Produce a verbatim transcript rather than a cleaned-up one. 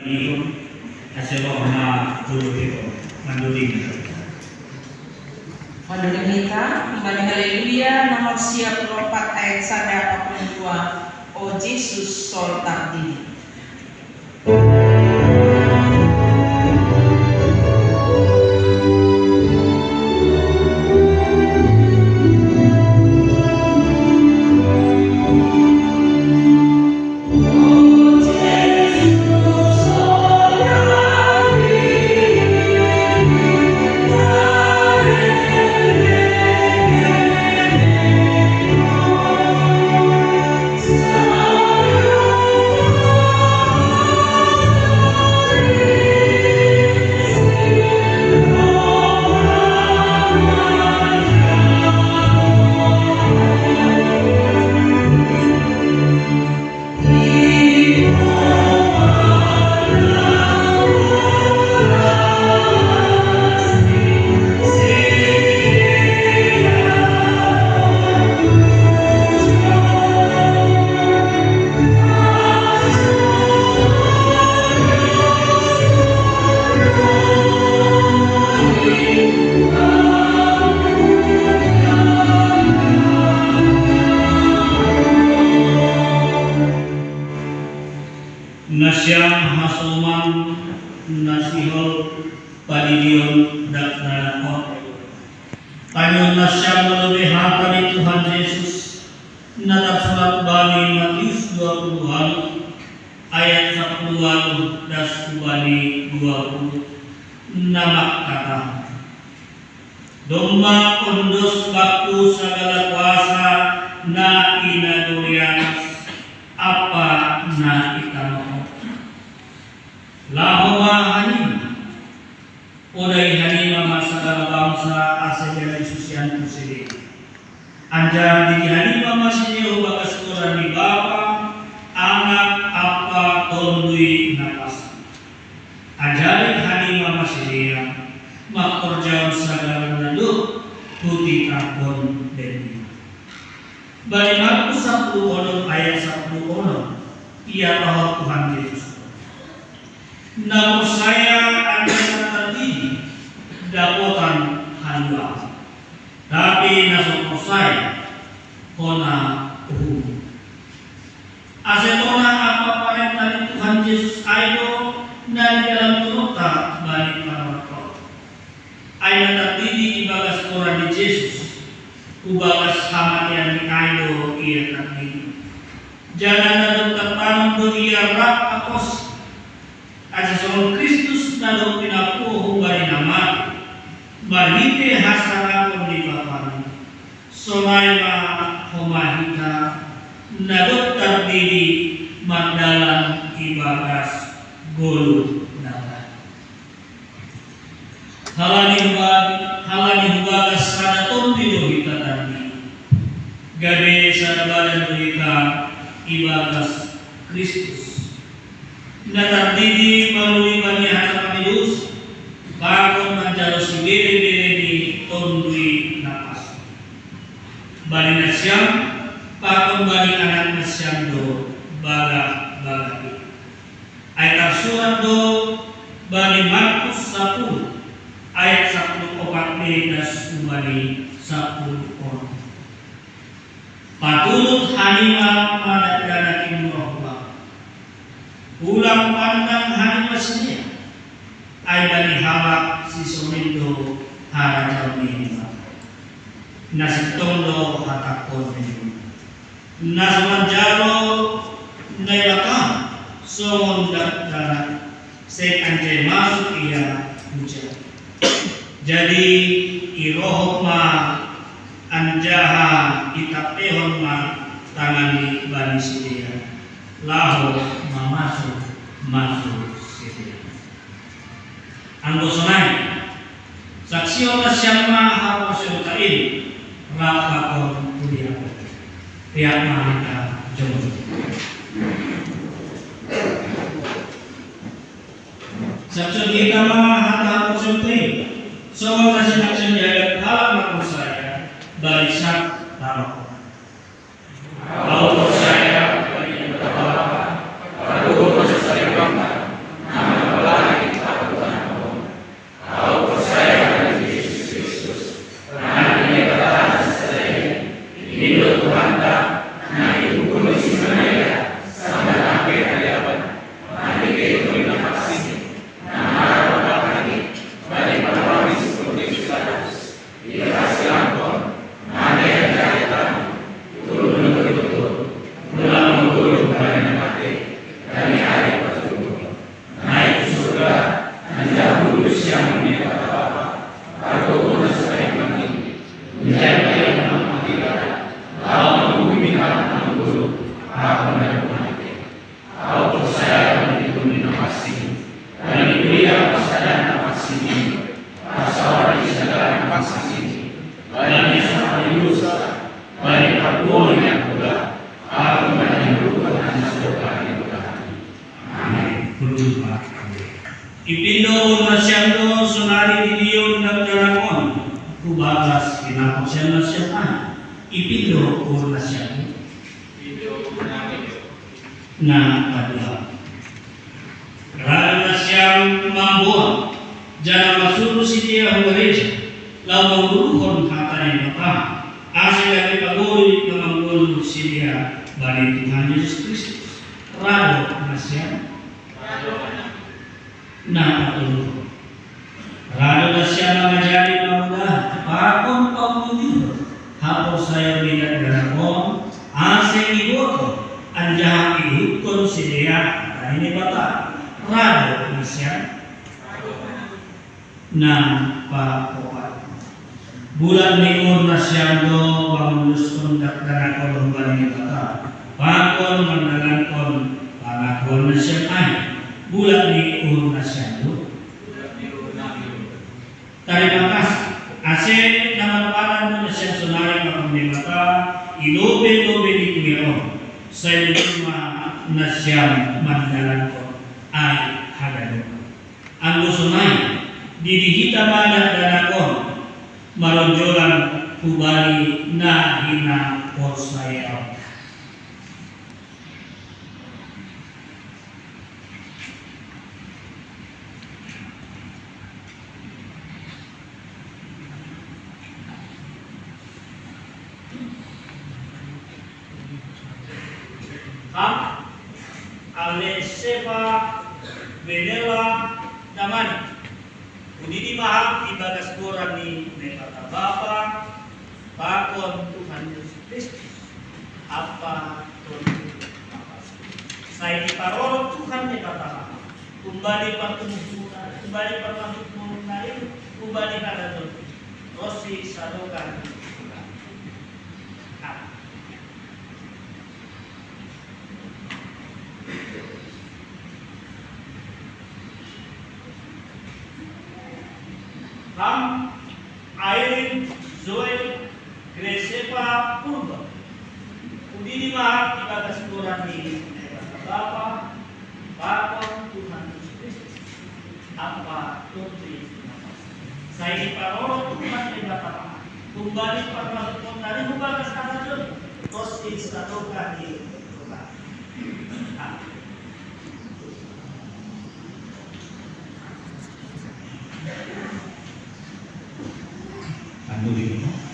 Ase rohna bulu piko manduding. Manduding hita, mani Haleluya, nomor sia puluh opat ayat sada apapun dua, O Jesus, sol tardidi. Nasiam hasoman nasihol padidion dakdanak on. Tangion nasiam malobi hata ni Tuhan Jesus, na tarsurat bani Matius dua puluh walu, ayat sapuluh walu das hubani dua puluh, na mangkatahon: Domma ondos Bakku sagala kuasa na i nagori atas ampa na i tanoh on. Laho ma hanima, podai hanima ma sagala bangsa ase jadi susianKu sidea. Anjaha didi hanima ma sidea hubagas goran ni Bapa, Anak ampa Tonduy Napansing. Ajari hanima ma sidea mangkorjahon sagala na dob hutitahon bennima. Bani Markus sapuluh onom ayat sapuluh onom, ihatahon Tuhan Jesus: Na porsaya anjaha na tardidi dapotan haluaon, tapi na so porsaya hona uhum. Ase tona ampa parenta ni Tuhan Jesus ai do na nidalanhononta bani panorang on. Ai na tardidi ibagas goran ni Jesus, hubagas hamateanNi ai do ia tardidi. Janah na dob tartanom do ia rap aposna. Ase songon Kristus na dob pinapuho humbani na mate, marhite hasangapon ni Bapana, sonai ma homa hita na dob tardidi mardalan ibagas goluh na baru. Halani huba-, halani hubagas sada Tonduy do hita tardidi, gabe sada badan do hita ibagas Kristus. Na tardidi maruli bani hata pamilus, pakon manjalo sibere-bere ni Tonduy Napansing. Bani nasiam, pakon bani anak nasiam do bagah-bagah i. Ai tarsurat do bani Markus sapuluh, ayat sapuluh opat be das hubani sapuluh onom: Paturut hanima ma dakdanak in roh Bakku. Ulang pandang hanima sidea, ai bani halak sisomin do harajaon ni Naibata. Na sintong do hatangkon ni Naibata. Na so manjalo Naibata songon dakdanak, seng anjai masuk ia hujai. Jadi irohop ma anjaha itangkehon ma tanganni bani sidea, laho mamasumasu sidea. Anggo sonai, saksihon nasiam ma haporseaonta in rap pakon huria on. Peak ma hita jongjong. Saksihon hita ma hata haporseaonta in, songon na sinaksihon ni halak na porsaya, barisak taloh. Ahu porsaya bani Naibata Bapa, pargogoh na so salpu, na Ipindo ur nasiam do sonari di dion dakdanak on, hubagas hinapot sian nasiam ai. Ipindo ur nasiam do. Na paduahon. Ra do nasiam mamboan, janah masuru sidea hu gareja, laho manguruhon hata ni Debata, ase gabe pagori na manggoluh sidea bani Tuhan Jesus Kristus. Ra do nasiam. Na patoluhon. Ra do nasiam mangajari, mangudah pakon pamuji haporsayaon ni dakdanak on, ase ibotohon anjaha iihuthon sidea hata ni Debata. Ra do nasiam. Na paopat. Bulat ni uhur nasiam do mangundushon dakdanak on humbani Debata, pakon mandalankon pangakuan nasiam ai. Bulat ni uhur nasiam do. Tarima kasih, ase na marpadan do nasiam sonari pakon Debata i lobei-lobei ni kuria on, sai dodoma nasiam mandalankon ai haganupan. Anggo sonai, didi hita ma dakdanak on maronjolan hubani na hinaporsayaon. Ham, Ale Sepa Benela Damani, hudidi ma ham ibagas goran ni Naibata Bapa, pakon Tuhan Jesus Kristus, Ampa Tondi Napansing. Sai diparorot Tuhan Naibata ma ham, humbani partumbuhmuna, humbani parmasukmuna i, humbani hata Tondi, ronsi sadokah ni Tuhan. Amin. Ham Airin Zoe Gresepa Purba, hudidi ma ham ibagas goran ni Naibata Bapa, pakon Tuhan Jesus Kristus, Ampa Tondi Napansing. Sai diparorot Tuhan Naibata ma ham, humbani parmasukmuna i, hubagas hata Tondi, ronsi sadokah ni Tuhan. Amin.